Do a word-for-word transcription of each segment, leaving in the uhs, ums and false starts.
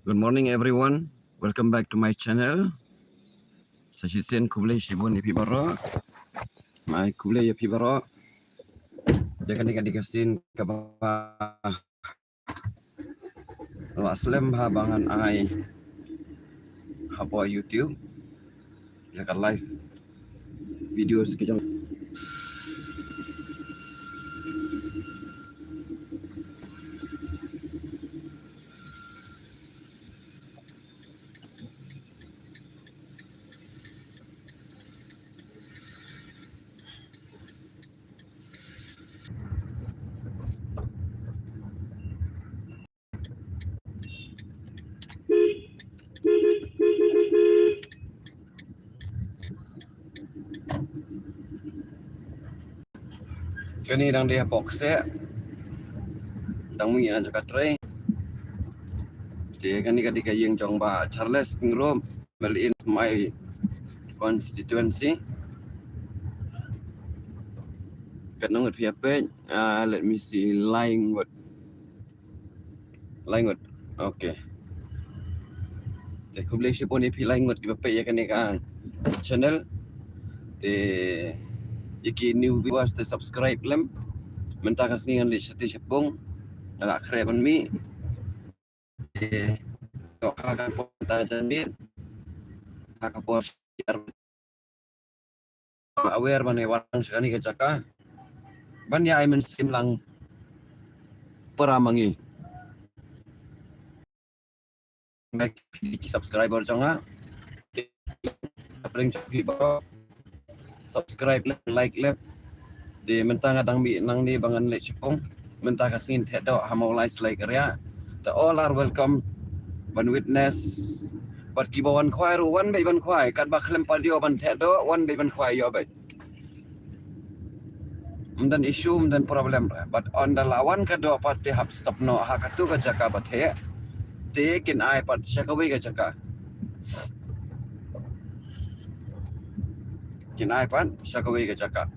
Good morning, everyone. Welcome back to my channel. Sa shisien khublei shibun ïa phi baroh. Mai khublei ïa phi baroh. Ïa kane ka dei ka sien kaba la slem ha ba ngan ai hapoh YouTube ïa ka live video sa ki jong. Kane dang dei ha bok se. Dang mih na jaka trei. Te kane ka dei ka ïing jong Bah Charles Pyngrope, Mel in my constituency. Katno ngut phi ïa peit? Ah, let me see, lai ngut. Lai ngut. Okay. Te khublei shibun ïa phi lai ngut kiba peit ïa kane ka channel. Te ïa ki new viewers te subscribe lem. Mynta ka sngi ngan leit shatei shapung. Nga la khreh ban mih. Te to ha ka por mynta ka janmiet. Ha ka por share aware ban ïa wan lang sha kane ka jaka ban ïa ai mynsiem lang para ma ngi. Ngai ki subscriber jong nga. Pring jong phi ba subscribe leh, like leh. Te mynta nga dang mih nangne ba ngan leit shapung. Mynta ka sngi theh doh ha Mawlai Slai Kariah. Te all are welcome ban witness. Bad kiba wan khwai ruh wan beit ban khwai. Katba khlem pat ïoh ban theh doh wan beit ban khwai ïoh beit. Ym don issue, ym don problem re. But ynda la wan ka doh pat te hap stop noh ha katu ka jaka ba theh. Te kin ai pat sha kawei ka jaka. Kin ai pat sha kawei ka jaka.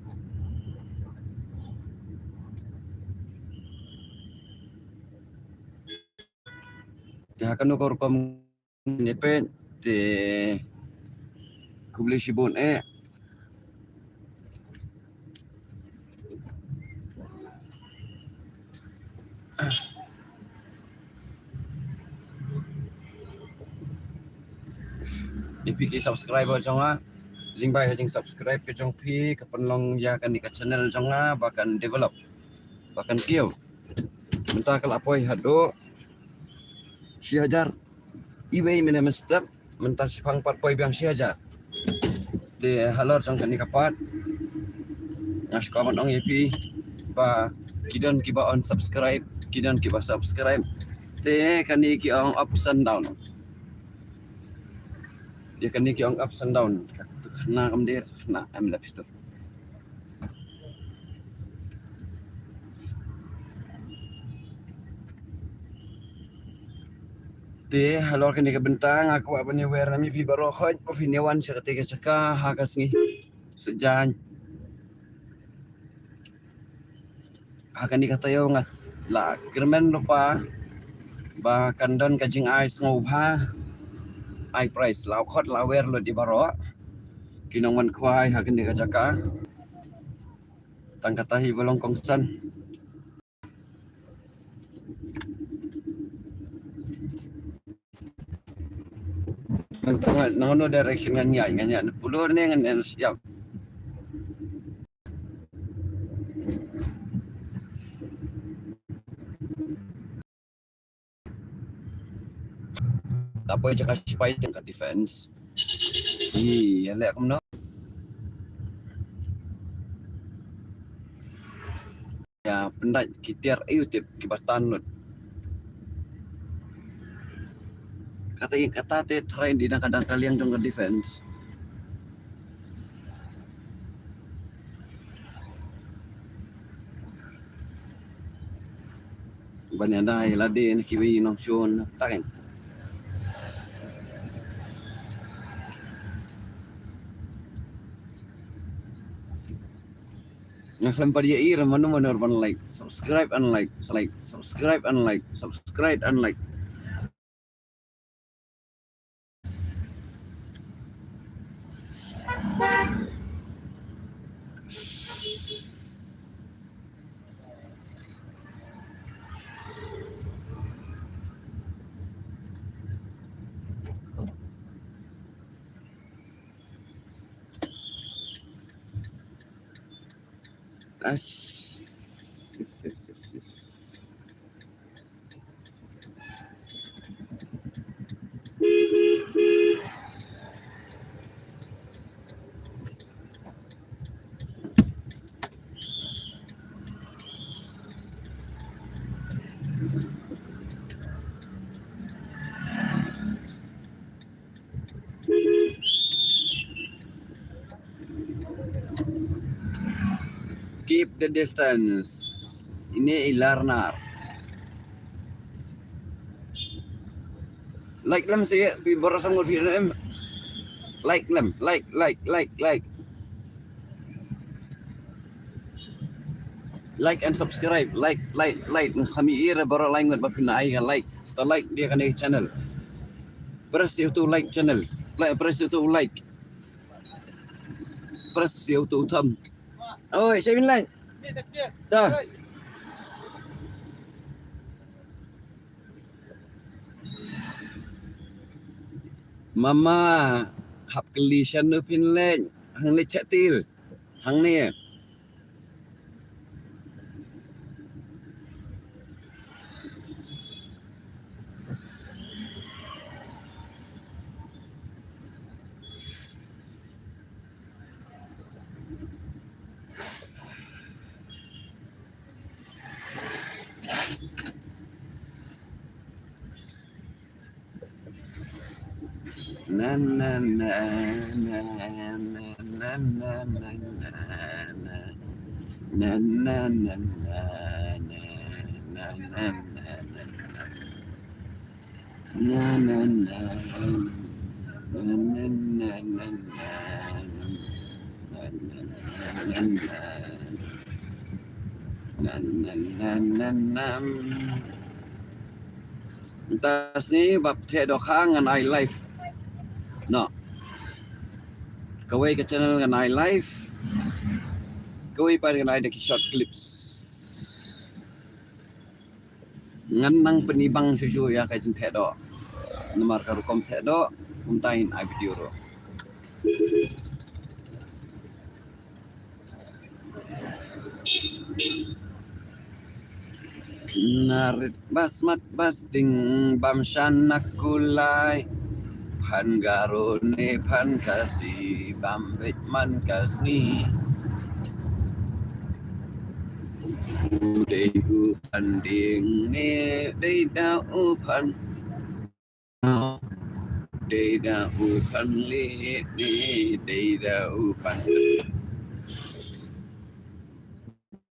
Te ha kano ka rukom ne peit te khublei shibun eh. Ïa phi ki subscriber jong nga, lyngba ka jing subscribe ka jong phi ka pynlong ïa kane ka channel jong nga ba kan develop, ba kan kiew. Mynta ka la poi haduh shi hajar. Iwei mynne mynstep, mynta shiphang pat poi biang shi hajar. Te halor jong kane ka part nga sngewbha ban ong ïa phi ba ki don kiba unsubscribe, ki don kiba subscribe. Te kane ki ong ups and down. Ïa kane ki ong ups and down. Ka tu khana kam der khana em lap stu. Te halor kane ka bynta nga kwah ban ïa wer na ïa phi baroh khoit ba phin ïa wan sha kata ka jaka ha ka sngi Saitjaiñ. Ha kane ka taïew nga la kyrmen lypa ba kan don ka jingai sngewbha, ai prize. La khot la wer lut ïa baroh ki nongwan khwai ha kane ka jaka. Tang kata hi ba long kongsan. Ngan tang nangno direction ngan ïaid, ngan ïaid na pulur ne ngan ïaid na shyiap. Tapoh jaka sipai tang ka defense. Ïa leh kumno. Ïa pyndait ki tiar aïu tip kiba tan lut. Kata ïa kata te trai dei na ka dang ka liang jong ka defense. Ban ïa dei lade na kiwei nongshun takin. Nga khlem pat ïa i ra mano mano ban like, subscribe and like, like, subscribe and like, subscribe and like. As- Keep the distance. Ine i Larnar. Like lem seh, phi baroh sa ngut phi lem. Like lem, like, like, like, like. Like and subscribe, like, like, like. Nga kham ïohi re baroh lai ngut ba phin ai ka like. To like ïa kane ka channel. Press ïa uto u like channel. Like, press ïa uto u like. Press ïa uto u thumb. Oi, sha phin like. To. Mama, hap kylli shano phin leit, hangne Chatil, hangne. Na, na, na. Na, na, na, na. Na, na, na, na, na. Na, na, na, na, na. Mynta sngi ba phi theh dohkha ngan ai live. No. Kawei ka channel ngan ai live. Kawei pat ngan ai da ki short clips. Ngan nang pynibang shuh shuh ïa ka jingtheh doh. Namar ka rukom theh doh, kumta in ai video ruh. Narit ba smat ba sting bam shan na kulai. Phan Garo ne phan Khasi bam beit man ka sngi. U dei u phan dieng ne dei da u phan. Dei da u phan lieh ne dei da u phan.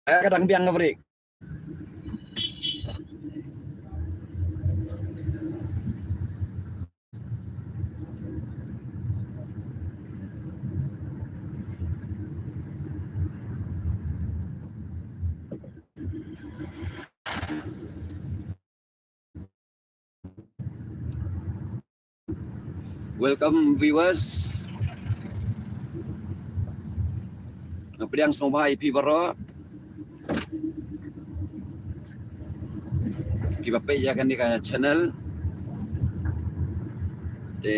Ai ka dang biang ka break. Welcome viewers. Nga pdiang sngewbha ïa phi baroh kiba peit ïa kane ka channel. Te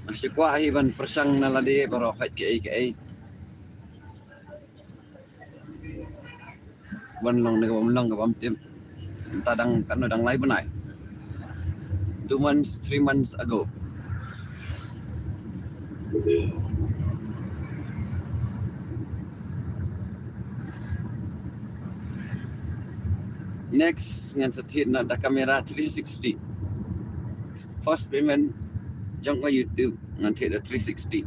nga shu kwah hi ban pyrshang na lade baroh, kaei kaei. Ban long ne ka bym long ka bym tip. Mynta dang katno, dang lai bnai. Two months, three months ago. Next ngan sa thied na da kamera three sixty. First payment jong ka YouTube ngan thied da three sixty.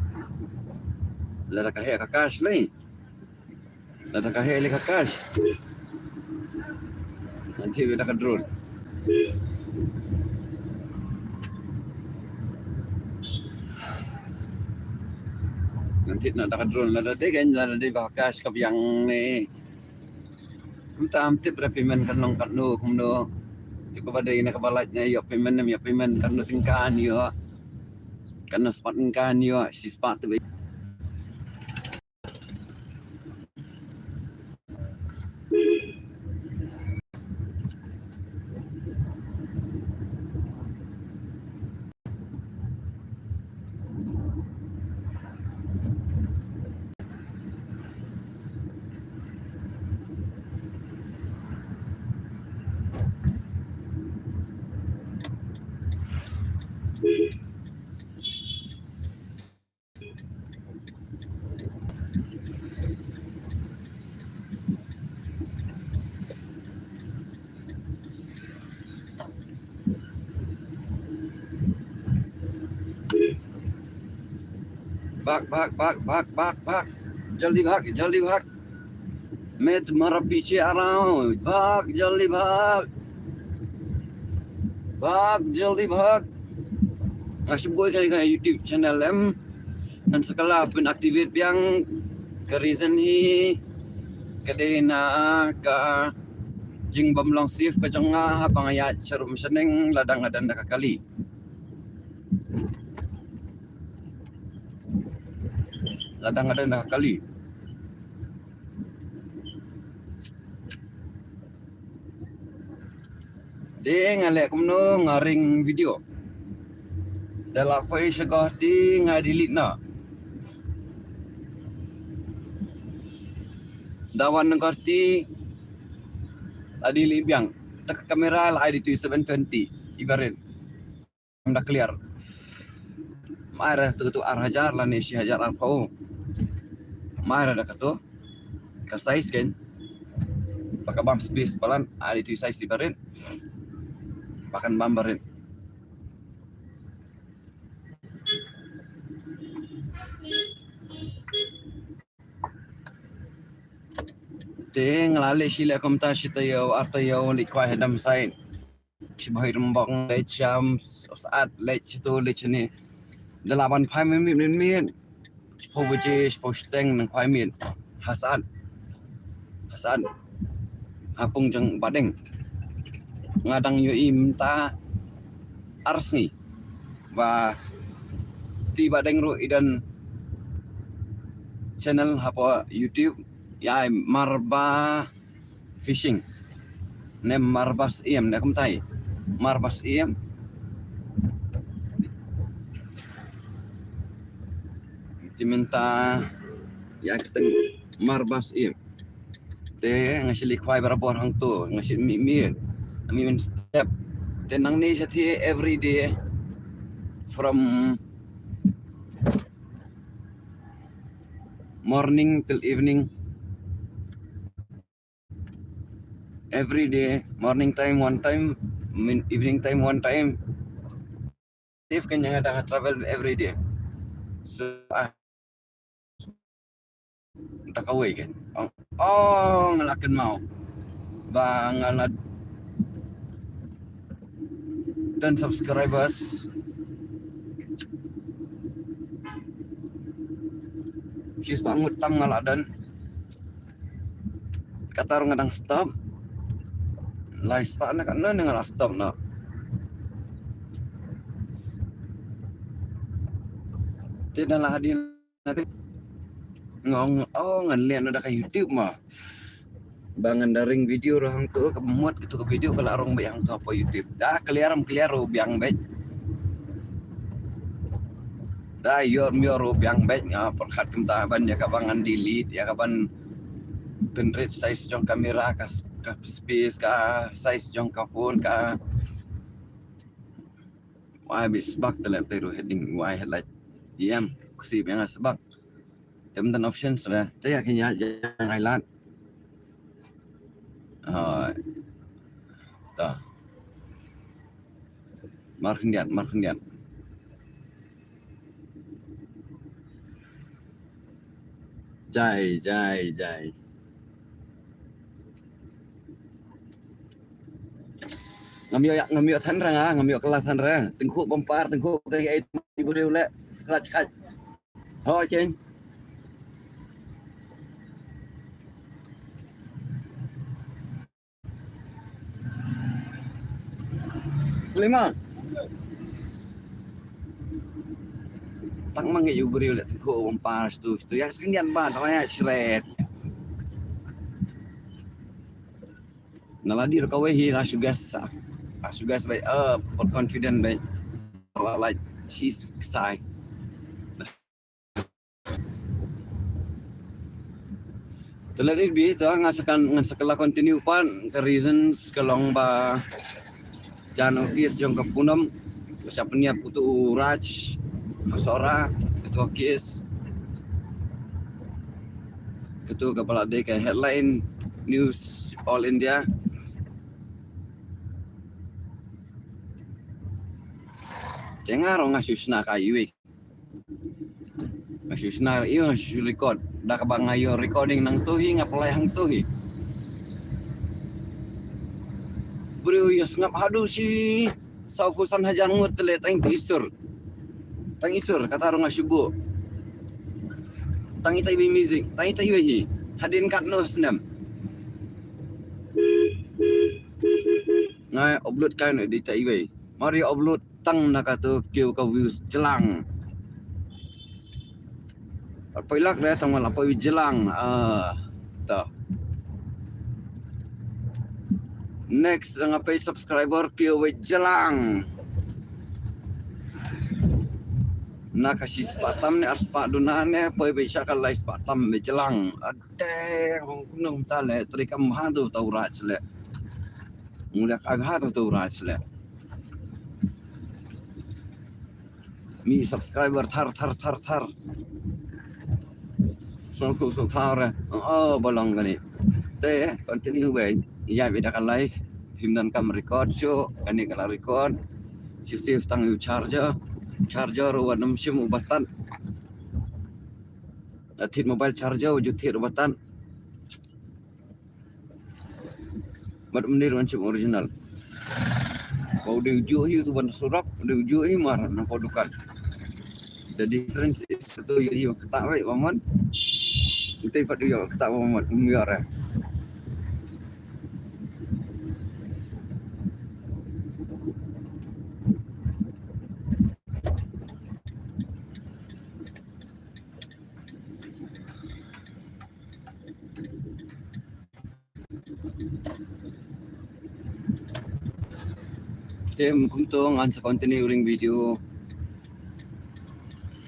Lada ka heh ka cash lei. Lada ka heh lei ka cash, ngan thied da ka drone. Ngan thied na da ka drone, lada dei, kan, lada dei ba ka cash ka biang ne. Kumta ym tip re payment kan long katno kumno. Tip ba dei na kaba lait ne ïoh payment ne ym ïoh payment, katno tyngka ïoh. Katno spah tyngka ïoh, shi spah tip. भाग, भाग, भाग, भाग, भाग, भाग। जल्दी भाग, जल्दी भाग। मैं तुम्हारा पीछे आ रहा हूँ। भाग, जल्दी भाग। Bhag, jylliew bhag. Nga shu buh ïa ka YouTube channel em. Ngan sa kylla pyn activate biang, ka reason hi ka dei na ka jingbym long safe ka jong nga haba nga ïaid sharum shaneng lada nga don da ka kali. Lada nga don da ka kali. Te nga leh kumno, nga ring video. Da la poi sha Guwahati nga delete noh. Da wan na Guwahati la delete biang. Te ka kamera la ai da itu seven twenty i barit. Ym da clear. Mai ra katu katu ar hajar lane shi hajar arphew. Mai ra da katu. Ka size kan. Ba ka bam space palat, ai da itu size i barit. Ba kan bam barit. Te nga la leit shi leh kumta, shi taïew ar taïew, leit khwai ha dump site. Shi bhoi rymbong, leit sham, sat, leit shatu, leit shane. Da la wan phai minit, minit, minit. Shiphew baje, shiphew shiteng, nang khwai miet. Ha sat. Ha sat. Ha pung jong Bahdeng. Nga dang ïohi mynta ar sngi ba kti Bahdeng ruh i don channel hapoh YouTube, ïa Marba Fishing. Ne Marba Syiem, ne kumtai. Marba Syiem. Te mynta ïa ka teng Marba Syiem. Te nga shu leit khwai barabor hangto, nga shu mih miet. Mih mynstep. Te nangne sha thiah every day from morning till evening. Every day, morning time one time, min-, evening time one time. If kan nga dang travel every day. So, ah, da kawei kan. Oh, oh, nga la kynmaw ba nga la don subscribers. Shi spah ngut tam nga la don. Kata ruh nga dang stop. Lai spah na katno ne nga la stop noh. Te da la hadien nga ong, oh, ngan leh noh da ka YouTube mo. Ba ngan da ring video ruh hangto, ka mut kito ka video ka la rung beit hangto hapoh YouTube. Da clear ym clear ruh biang beit. Da ïoh ym ïoh ruh biang beit, nga pyrkhat kumta ban ïa kaba ngan delete, ïa kaban pynrit size jong kamera, ka, ka space, ka size jong ka phone, ka. Wai beit sbak te leh te ruh heading, wai headlight. Ïam, ksip ïa nga sbak. Te mynta option sra, te ïa kine ïa ngai lad. Ah, ta. Mar khyndiat, mar khyndiat. Jai, jai, jai. Ngam ïoh, ngam ïoh than ra nga, ngam ïoh kylla than ra. Tyngkhuh bumper, tyngkhuh ka ei, i briew leh, scratch khat. Hoi, King. Boleh, Ma? Tang ma ngi ïa u briew leh tyngkhuh bumper shatu shatu. Ïa skyndiat ba tang ïa shred. Na la dih ruh kawei hi, la shu guess, la shu guess beit, uh, put confident beit. La, like, she's excited. To let it be, to ngan sa kan, ngan sa kylla continue pat, ka reasons ka long ba jan u case jong ka Poonam, ba shah pynïap uto u Raj, u Sohra, kato ka case, kato kaba la dei ka headline news all India. Te nga ruh nga shu shna ka iwei. Nga shu shna ïa, nga shu record. Da kaba nga ïoh recording nangtu hi, nga pynlait hangtu hi. Briew ïa sngap haduh shi saw phew san hajar ngut te leh tang ita i sur. Tang i sur, kata ruh nga shu buh. Tang ita iwei music, tang ita iwei hi. Hadien katno snem. Nga upload kai noh da ita iwei. Mar ïa upload tang na katu kiew ka views jlang. Ar poi lak de tang la poi jlang. Ah, ta. Next nga pei subscriber kiew wei jlang. Na ka shi spah tam ne ar spah duna ne poi wei sha ka lai spah tam wei jlang. Ade, hong kunong ta le, tri kam ha tu tau rach le. Mulia ka ha tu tau rach le. Mi subscriber thar, thar, thar, thar. Song, song, song, thar, eh. Oh, ba long kane. Te, continue wei. Ïa, wei da ka live. Phim donkam record shuh, kane ka la record. Shu save tang ïa u charger. Charger ruh wat nym shim u batan. Thied mobile charger, u ju thied u batan. Bad mynne ruh ngan shim original. Ba u dei u juh hi utu ban surok, u dei u juh hi mar na pdeng dukan. The difference is utu u ïoh ïa u ktah wei ba mon. Utu pat u ïoh ïa u ktah ba mon, um ïoh re. Te kumto ngan sa continue ring video.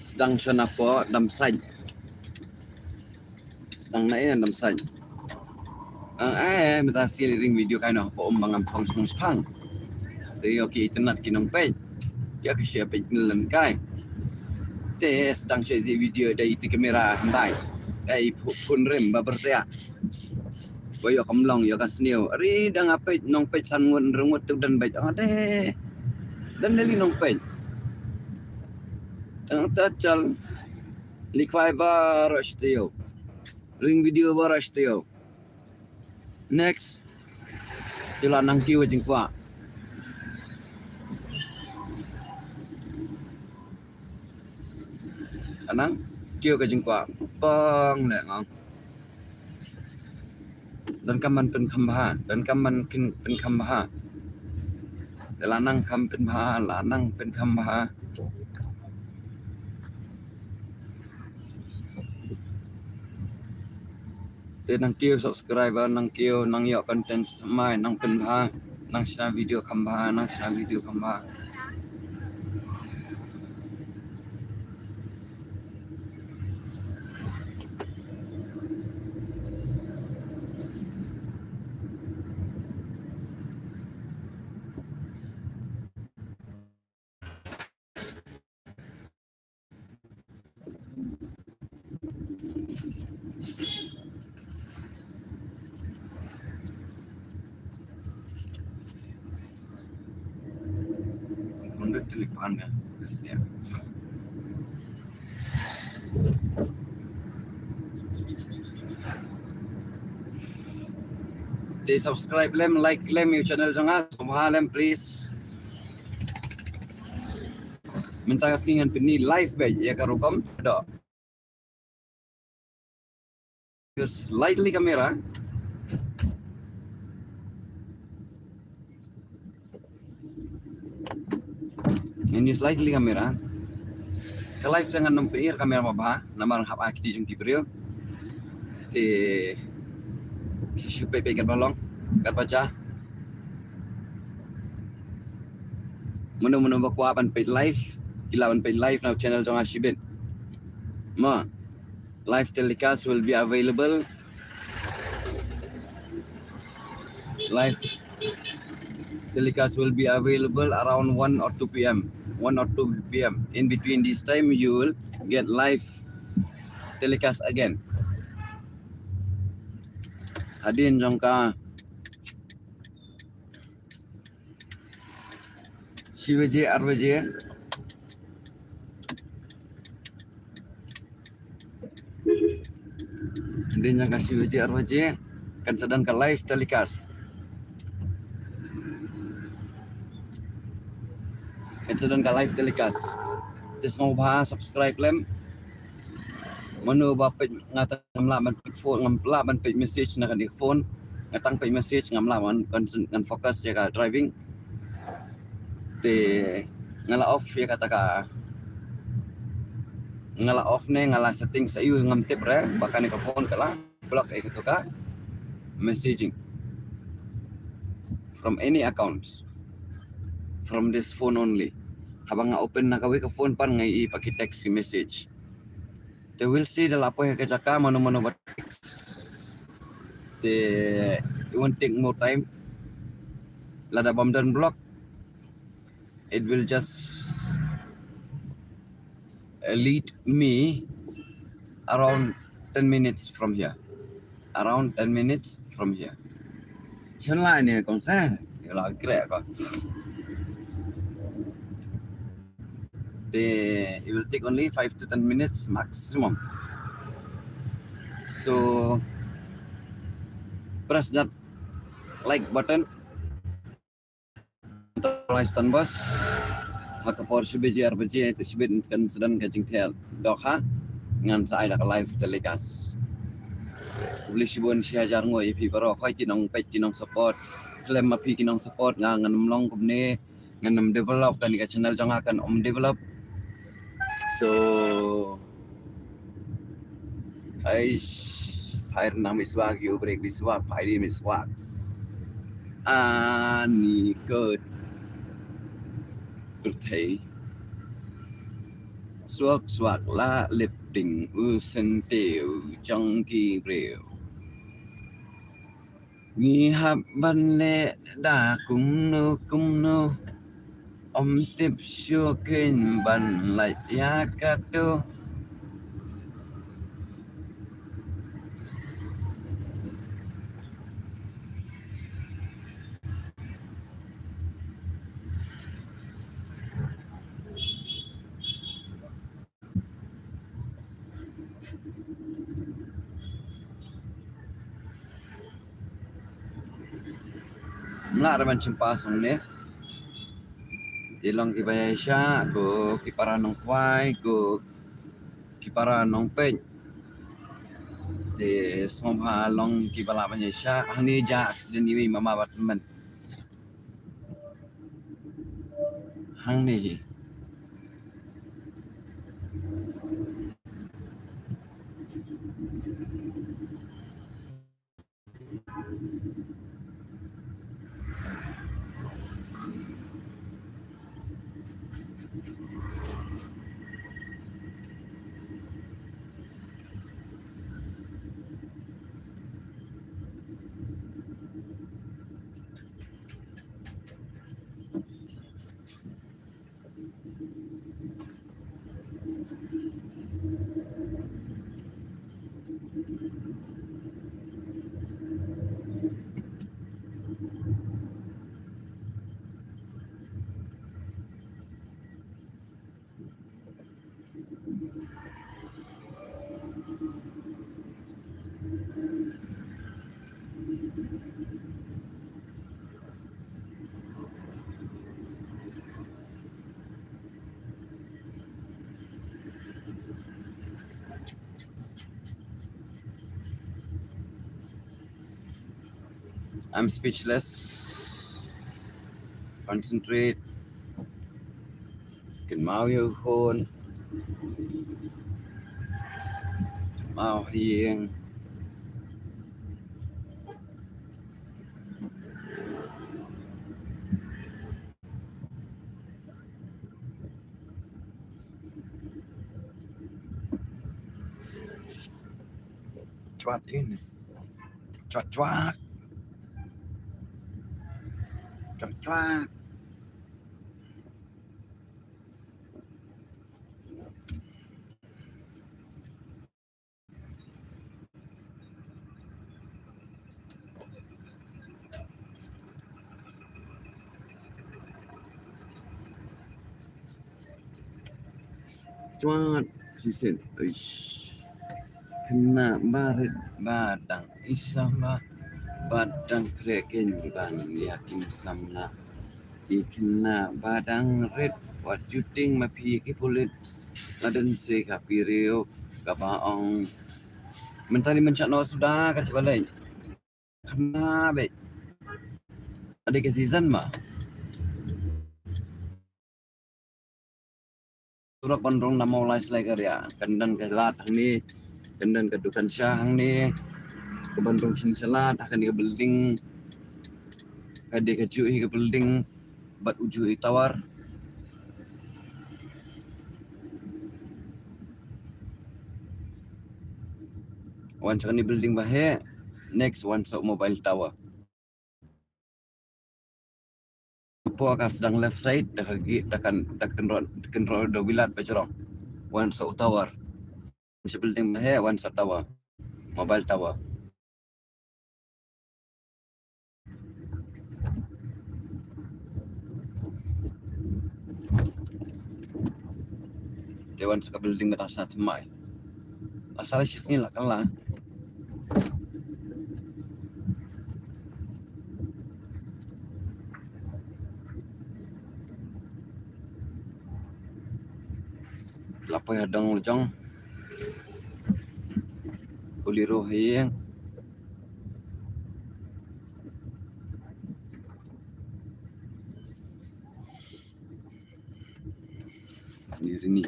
Sdang shwa na pdeng dam sait. Sdang na ïa dam sait. Ang ai mynta sngewlem ring video kai noh, pom ba ngam phong shmang shpang. Te ïoh ki internet ki nongpeit. Ïoh ki share peit nlan kai. Te sdang shwa ïa video da ïa ki kamera hyndai. Da ïa phone rim ba byrtiah. Ba ïoh kam long ïoh ka sniew. Ri dang a peit nongpeit san ngut hynriew ngut tu dang beit. Ade. Dang da li nongpeit. Tang ta chal li khwai baroh shtiew. Ring video baroh shtiew. Next. Te la nang kiew ka jingkwah. La nang kiew ka jingkwah. Pang leh ngang. Donkam ban pynkham bha, donkam ban kin pynkham bha. Te la nang kham pynbha, la nang pynkham bha. Te nang kiew subscriber, nang kiew, nang ïoh content thymmai, nang pynbha, nang shna video kham bha, nang shna video kham bha. Hundred telephone ya, terus ya. Te subscribe lem, like lem ïa u channel jong nga, sngewbha lem please. Mynta ka sngi ngan pyni live beit ïa ka rukom doh. Use lightly camera. Ngan use lightly camera. Ka live sa ngan nym pynïar kamera ba bha namar hap ai kti jong ki briew. Te ki shu peit peit katba long katba ja. Mano mano ba kwah ban peit live, ki lah ban peit live na u channel jong nga shibit. Ma, live telecast will be available. Live telecast will be available around one or two p m. One or two p m. In between this time, you will get live telecast again. Hadien jong ka shi baje, ar baje. Dien jong ka shi baje ar baje kan sa don ka live telecast. Kan sa don ka live telecast. Te sngewbha subscribe lem. Mano ba peit nga tang ngam lah ban peit phone, ngam lah ban peit message na kane ka phone. Nga tang peit message ngam lah ban kon-, ngan focus ïa ka driving. Te nga la off ïa kata ka, nga la off ne nga la setting sa ïoh ngam tip re ba kane ka phone ka la block ïa kato ka messaging from any accounts, from this phone only. Haba nga open na kawei ka phone pat nga ïohi pat ki text ki message. Te we'll see da la poi ha ka jaka mano mano ba text. Te it won't take more time. Lada bym don block, it will just, uh, lead me around ten minutes from here. Around ten minutes from here. Chen lai ne kong sa, ne la kre ko. They, it will take only five to ten minutes maximum. So press that like button. Rise tan bas. Ha ka por shi baje ar baje te shibit kan sa don ka jingthiah dohkha. Ngan sa ai la ka live telecast. Khublei shibun shi hajar nguh ïa phi baroh, khoi ki nongpeit ki nongsupport. Khlem ma phi ki nongsupport nga ngan ym long kumne, ngan ym develop, kane ka channel jong nga kan ym develop. So, aish, phai rnang miswak, ïa u brek miswak, phai di miswak. Ani kot pyrthei. Swak swak la lip ding u syntiew jong ki briew. Ngi hap ban leh da kumno kumno. Ym tip shuh keiñ ban lait ïa kato. Mla ra ban chimpa song ne. Te long kiba ïaishah, ko ki para nongkhwai, ko ki para nongpeit. Te sngewbha long kiba lah ban ïaishah. Hangne jia accident iwei mama bad tymmen. Hangne hi. I'm speechless. Concentrate. Kynmaw ïa u khun. Kynmaw ha ïing. Chwat in. Chwat, chwat. Chwat, chwat. Chwat, she said, "Eish." Khynnah barit ba dang i samla, ba dang khreh kein ban ïa ki samla. Ki khynnah ba dang rit, wat ju tieng ma phi ki pulit. La dang seh ka pyrshah kaba ong. Mynta ni mynshwa noh suda ka chibalei. Khynnah beit. Ade ka season ma. Surok ban rung na Mawlai Slai ka ria. Kan don ka lad hangne. Kan don ka dukan sha hangne. Ka ban rung shin sha lad, ha kane ka building. Ka dei ka juh hi ka building. Bad u juh i tower. Wan sha kane building ba heh. Next wan sha mobile tower. Hapoh ka sdang left side, da ka gi, da kan, da kan rod, da kan rod da wilat ba jrong. Wan sha u tower. Wan sha building ba heh, wan sha tower. Mobile tower. Te wan sha ka building ba dang sah thymmai. Asal shi sngi la kan la. La poi ha dong lajong. Uli ruh ha ïing. Ni Rini.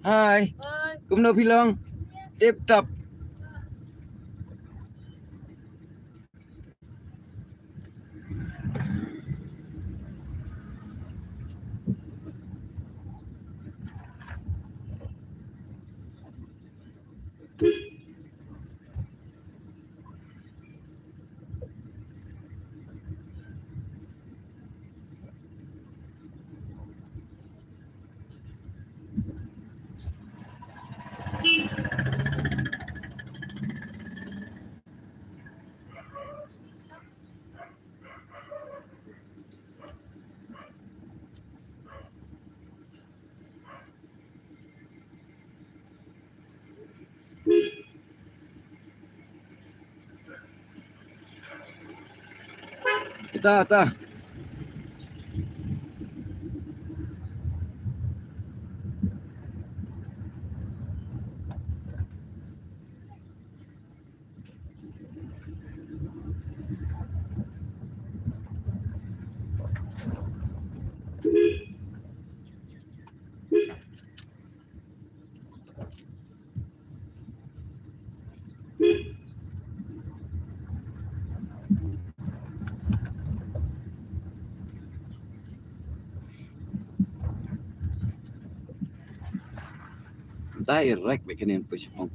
Hai. Hai. Kumno phi long? Tip top. Ita, ita. Dai rek beken yang push pong.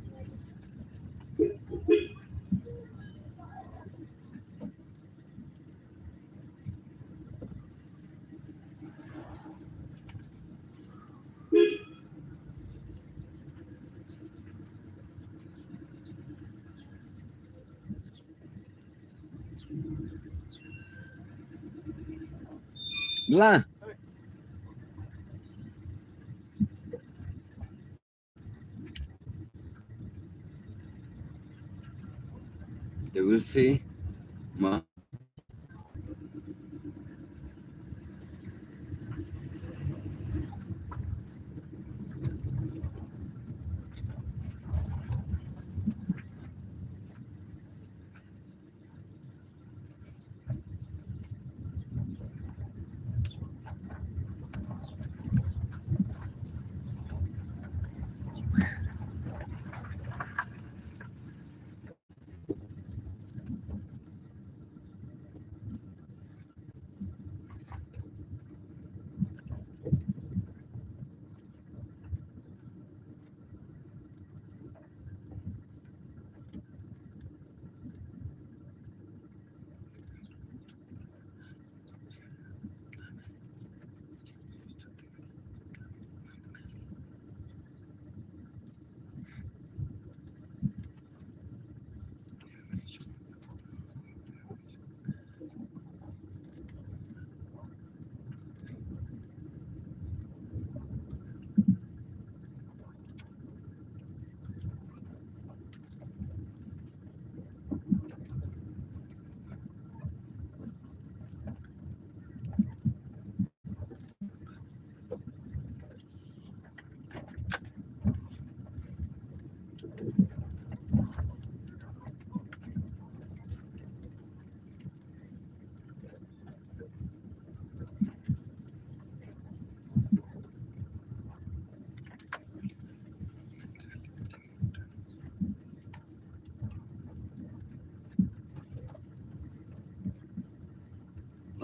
La. They will see ma.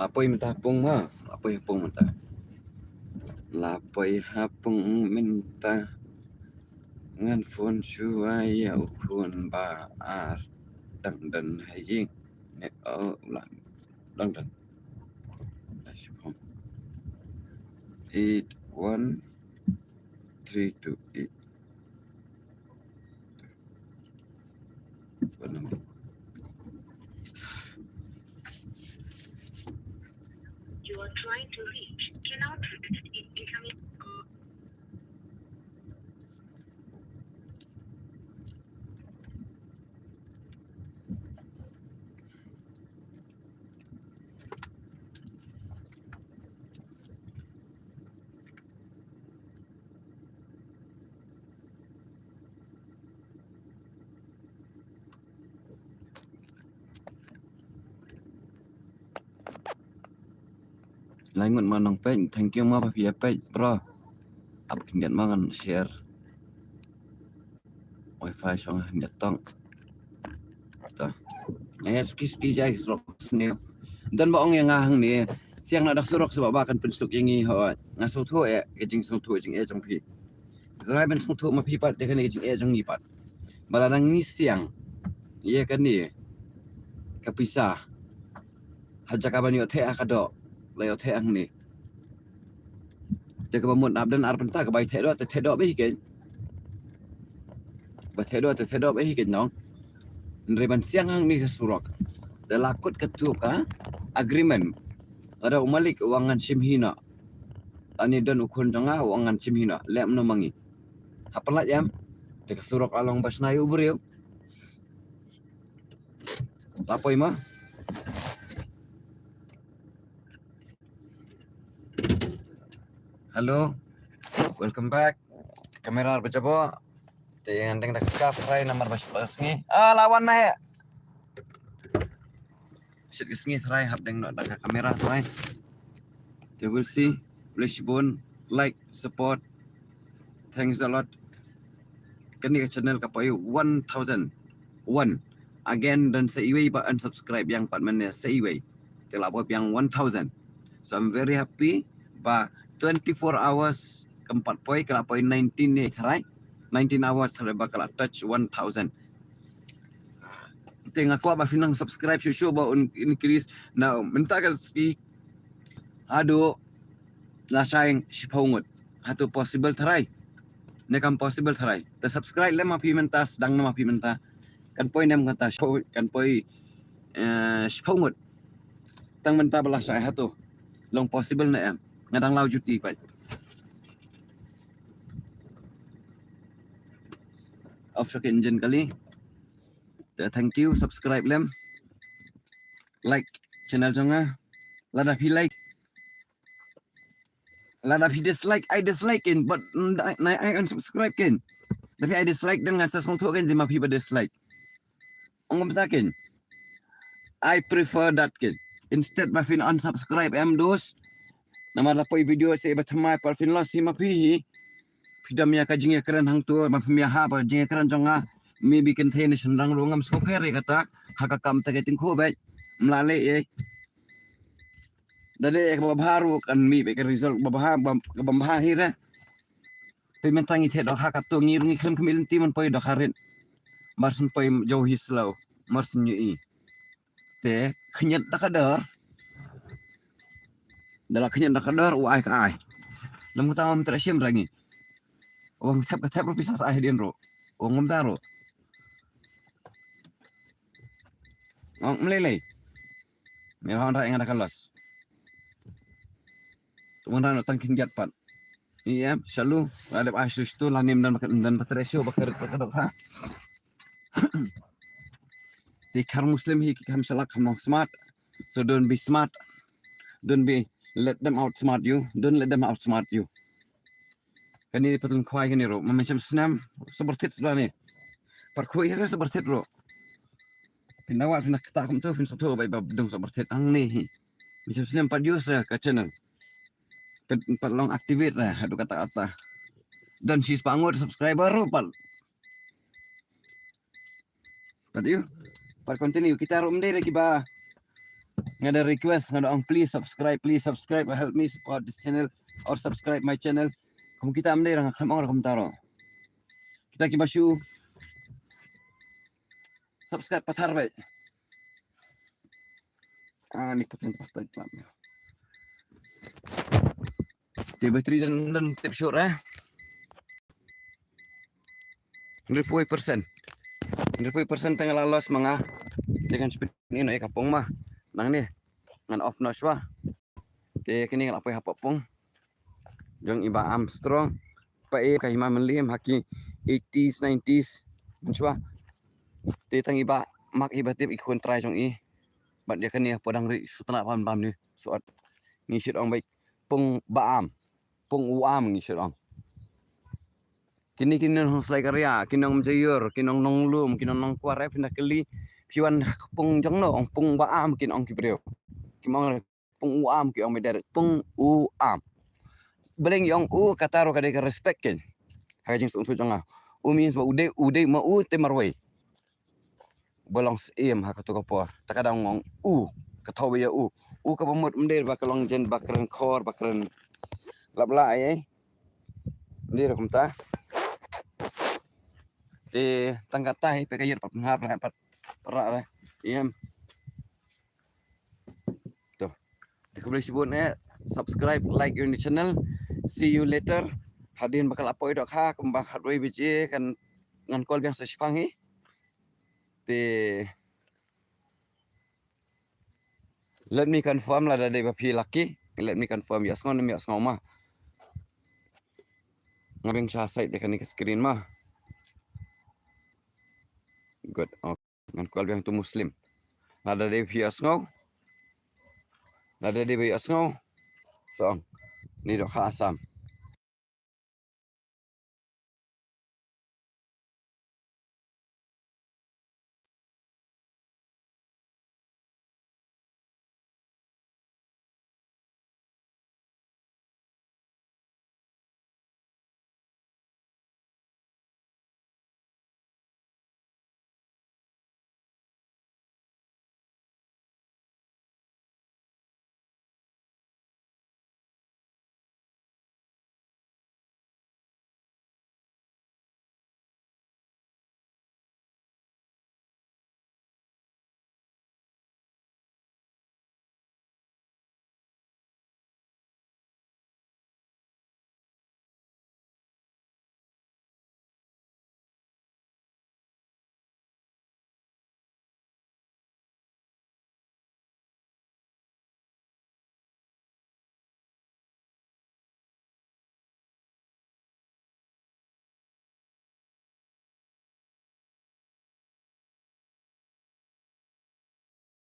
La poi mynta ha pung ma, la poi ha pung mynta. La poi ha pung mynta. Ngan phone shuwa ïa u khun ba ar. Dang don ha ïing ne, oh, la dang don. Eight one three two eight. Phone number. You are trying to reach cannot reach in incoming. Lai ngut ma nang peit, thank you ma ba phi ïa peit bro. Ap khyndiat ma ngan share. Wifi shong khyndiat tong. To. Ai suki suki jai surok sniew. Don ba ong ïa nga hangne. Siang na dak surok seh ba kan pynsuk ïa ngi ho. Nga sngewthuh ïa ka jingsngewthuh jingeh jong phi. Trai ban sngewthuh ma phi pat ïa kane ka jingeh jong ngi pat. Ba la nang ngi siang ïa kane ka pisa. Ha jaka ban ïoh theh ha ka doh la ïoh theh hangne. Te kaba mut hap don ar bynta, kaba ïoh theh doh te theh doh beit hi kein. Ba theh doh te theh doh beit hi kein nong. Hynrei ban siang hangne ka surok da la kut katu ka agreement. Lada u malik u ong ngan shim hi noh. Ani don u khun jong nga u ong ngan shim hi noh. Leh kumno ma ngi? Hap pyllait em. Te ka surok la long ba shna ïa u briew. La poi ma. Hello. Welcome back. Kamera ba jabo. Te ngan deng dak ka try namar ba shit ba sngi. Ah, lawan na ya. Shit ka sngi try hap deng nok dak ka kamera try. Te we'll see. Please bun like, support. Thanks a lot. Kane ka channel ka poi one thousand. One. Again, don sa iwei ba unsubscribe ïa nga pat mynne sa iwei. Te la poi biang one thousand. So I'm very happy ba twenty-four hours kam pat poi, ka la poi nineteen ne tharai. Nineteen hours tharai ba ka la touch one thousand. Te nga kwah ba phin nang subscribe shuh shuh ba un increase na mynta ka sngi. Haduh la shai shiphew ngut. Hato possible tharai? Ne kam possible tharai? Te subscribe lem ma phi mynta, sdang na ma phi mynta. Kan poi nem kata shiphew, kan poi, eh, shiphew ngut. Tang mynta ba la shai hato long possible ne em? Nga dang law juti pat. Off shock engine kali. Te thank you, subscribe lem. Like channel jong nga. Lada phi like, lada phi dislike, ai dislike kein, but, mm, ai, ai unsubscribe kein. Lada phi ai dislike, then ngan sa sngewthuh kein, te ma phi ba dislike. Ong kumta kein. I prefer that kein. Instead ba phin unsubscribe em dos. Namar la poi video sa ba thymmai pat phin loss hi ma phi hi. Phi dam ïa ka jingïakren hangto, ma phi ïa ha ba jingïakren jong nga. Maybe kynthei ne shynrang ruh ngam sngewkher ïa kata. Ha ka kam ta ka tyngkhuh beit. Mla leh ei. Da leh ïa kaba bha ruh kan mih beit ka result ba bha, ba, kaba bha hi re. Phi mynta ngi theh dohkha katto, ngi ruh ngi khlem khmih lynti ban poi dohkha rit. Mar shen poi jauh hi slow. Mar shen ïohi. Te khñiot da ka dor. Da la khñiot da ka dor u ai ka ai. Lem kata ym treh shim ra ngi. Ong thep ka thep ruh pisa sa ai hadien ruh. Ong kumta ruh. Ong mlei lei. Mel hon ra eng da ka los. Ong ra no tang khñiot pat. Ïa, shalu. La dep ai shu stu la nim dan ba treh shu ba ka rit ba ka dohkha. Te khar Muslim hi ki kham shalak kham long smart. So don't be smart. Don't be let them outsmart you. Don't let them outsmart you. Kane patun khwai kane ruh. Ma mynshem snem sabar thit sdang ne. Par khwai kane sabar thit ruh. Phin da wat phin da kata kumto phin sngewthuh ba i ba dang sabar thit hangne hi. Mynshem snem pat use ka channel. Pat, pat long activate ra haduh katta katta. Don shispah ngut subscriber ruh pat. Pat ïoh. Pat continue. Kita ruh ym dei re kiba Nga da request, nga da ong, please subscribe, please subscribe, help me support this channel or subscribe my channel. Kum kita ym dei ruh, nga khlem ong ruh kumta ruh. Kita kiba shu subscribe pathar beit. Ah, ni pathar pathar. Te battery dang, dang tip shuh eh. Hynriewphew percent. Hynriewphew percent te nga la loss ma nga. Te ngan shu pyni noh ïa ka pung ma. Nangne ngan off noh shuwa. Te kane nga la poi hapoh pung jong i Bah Armstrong. Ba i ka hima mynliem ha ki eighties, nineties. Mynshuwa. Te tang i Bah Mak hi ba tip, i khun trai jong i. Bad ïa kane hapoh dang ri sutna pam pam ni. Suat. Ngi shu ong beit pung Bah Arm. Pung U Arm ngi shu ong. Kine ki nong Sleikhriat, ki nong Mjaiur, ki nong Nonglum, ki nong Nongkwar, eh, phin da kylli. Phi wan ha ka pung jong no, ong pung Bah Arm, kin ong ki briew. Kim ong pung U Arm, ki ong me direct pung U Arm. Balei ngi ong U, kata ruh ka dei ka respect kein. Ha ka jingsngewthuh jong nga. U means ba u dei, u dei ma u te marwei. Ba long syiem ha kato ka por. Te ka dang ong U, ka thaw ïa U. U kaba mut ym dei ba ka long jen ba kren khor, ba kren lap lah ei ei. Ym dei ruh kumta. Te tang kata hi, peit ka ïar pat pynhap, pat para re. Ïem. To. Te khublei shibun eh, subscribe, like ïa une u channel. See you later. Hadien ba ka la poi dohkha kumba khatwei baje kan ngan call biang sa shipang hi. Te let me confirm lada dei ba phi lucky. Let me confirm, ïohsngew ne ym ïohsngew ma. Nga biang sha side de kane ka screen ma. Good. Okay. Ngan call biang to Muslim. Lada dei phi ïohsngew. Lada dei ba ïohsngew. Song. Ni dohkha Assam.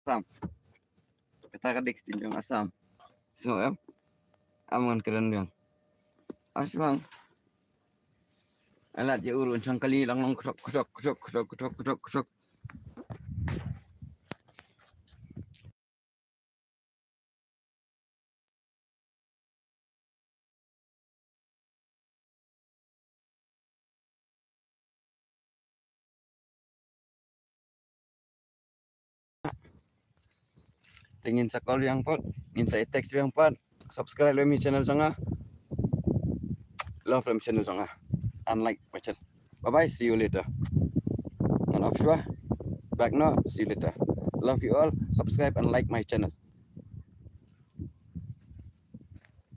Assam. Kata ka dei ka ktien jong Assam. So, em. Am ngan kren biang. Asbang. Alat je urun sangkali lang lang kdok, kdok, kdok. Te ngin sa call biang pat, ngin sa text biang pat. Subscribe lem ïa channel jong nga. Love lem channel jong nga. And like my channel. Bye bye, see you later. Ngan off shuwa. Back noh, see you later. Love you all. Subscribe and like my channel.